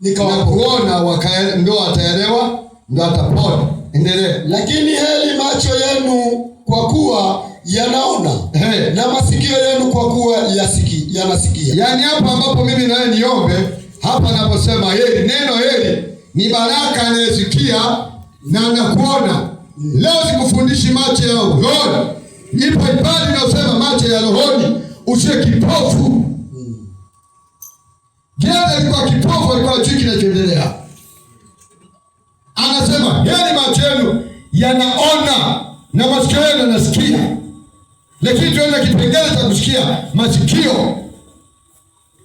Na Nikawaponya. kuona ndio ataelewa, ndio atapona. Endelea. Lakini heri macho yenu kwa kuwa yanaona, Hey. na masikio yenu kwa kuwa yanasikia. Yaani hapa ambapo mimi nawe niombe, hapa naposema heri, neno heri ni baraka anayesikia na anakuona. Leo sikufundishi macho ya rohoni, ipo ibada inayosema macho ya rohoni, usiwe kipofu. Gehazi alikuwa kipofu, alikuwa hajui kinachoendelea. Anasema heri macho yenu yanaona na masikio yenu yanasikia, lakini tuende kipengele cha kusikia masikio.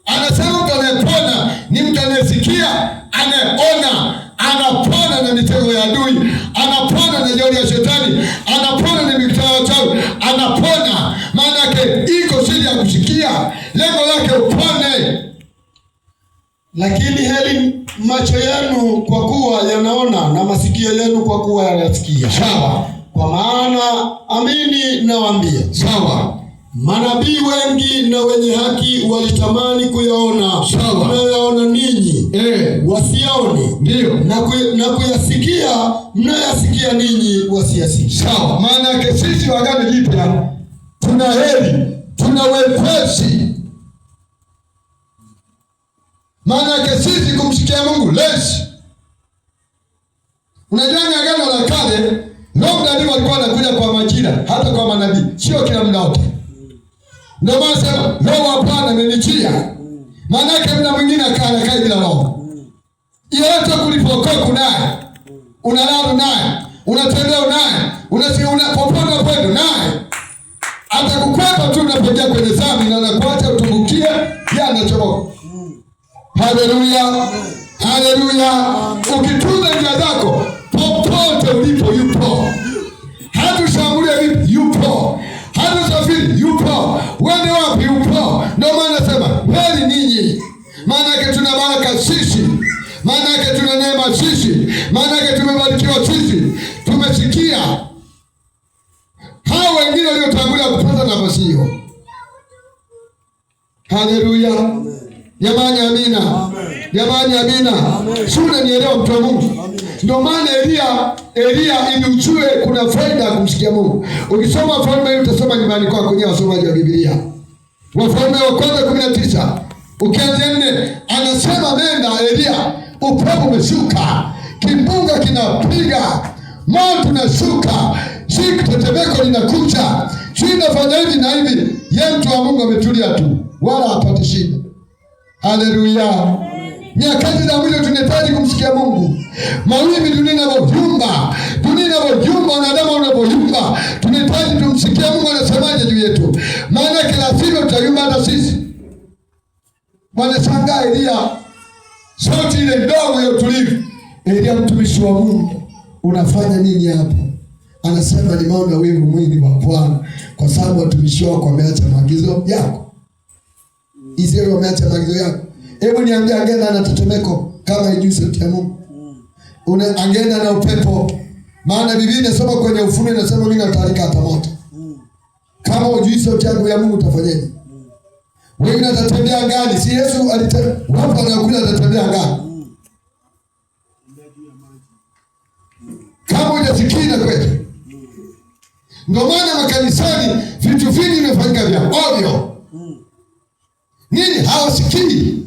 Anasema mtu anayepona ni mtu anayesikia, anayeona, anapona na mitego ya adui, anapona na jeuri ya shetani, anapona na mikutano ya wachawi, anapona. Maana yake iko siri ya kusikia, lengo lake upone. Lakini heri macho yenu kwa kuwa yanaona, na masikio yenu kwa kuwa yanasikia. Sawa. Kwa maana amini nawaambia, sawa, manabii wengi na wenye haki walitamani kuyaona Sawa. mnayoyaona ninyi, wasiyaone, Ndio. na kuyasikia mnayoyasikia ninyi, wasiyasikie. Sawa. Maana yake sisi wa Agano Jipya tuna heri, tuna wepesi. Maana yake sisi kumsikia Mungu lesi. Unajua ni Agano la Kale, Roho Mtakatifu alikuwa anakuja kwa majira, hata kwa manabii, sio kila muda wote. Ndio maana sema Roho wa Bwana amenijia. Maana yake muda mwingine akaa anakaa bila Roho. Yeyote kulipokoka naye, unalala naye, unatembea naye, una popote unapoenda naye. Atakukwepa tu unapoingia kwenye dhambi na anakuacha utumbukie, yeye anachomoka. Haleluya, haleluya. Ukitunza njia zako popote ulipo yupo. Hatushambulia vipi? Yupo. Hatusafiri? Yupo. Wende wapi? Yupo. Ndio maana nasema heri ninyi, maana yake tuna baraka sisi, maana yake tuna neema sisi, maana yake tumebarikiwa sisi, tumesikia. Hao wengine waliotangulia kupata nafasi hiyo. Haleluya. Jamani, amina. Jamani, amina. Si unanielewa mtu wa Mungu? Ndio maana Elia ili ujue kuna faida ya kumsikia Mungu. Ukisoma Wafalme hii utasoma nyumbani kwako wenyewe, wasomaji wa Biblia. Wafalme wa Kwanza 19 ukianzia 4 anasema nenda Elia, upepo umeshuka, kimbunga kinapiga, moto unashuka, si tetemeko linakuja, si inafanya hivi na hivi. Ye mtu wa Mungu ametulia tu, wala hapati shida. Haleluya. Nyakati za mwisho tunahitaji kumsikia Mungu. Mawimbi dunia inavyoyumba, dunia inavyoyumba, wanadamu wanavyoyumba, tunahitaji tumsikie Mungu anasemaje juu yetu, maana kila siku tutayumba hata sisi. Wanashangaa Elia, sauti ile ndogo ya utulivu. Elia mtumishi wa Mungu, unafanya nini hapa? Anasema nimeona wivu mwingi wa Bwana kwa sababu watumishi wako wameacha maagizo yako. Israeli wameacha maagizo yako. Hebu niambie, angeenda na tetemeko kama haijui sauti ya Mungu? Angeenda na upepo? Maana Biblia inasema kwenye Ufunuo inasema mimi natalika hata moto. Kama hujui sauti yangu ya Mungu utafanyaje? Wengine atatembea angani. Si Yesu alitembea, wapo wanakuja atatembea angani. Kama hujasikia kweli. Ndio maana makanisani vitu vingi vinafanyika vya ovyo. Nini? Hawasikii.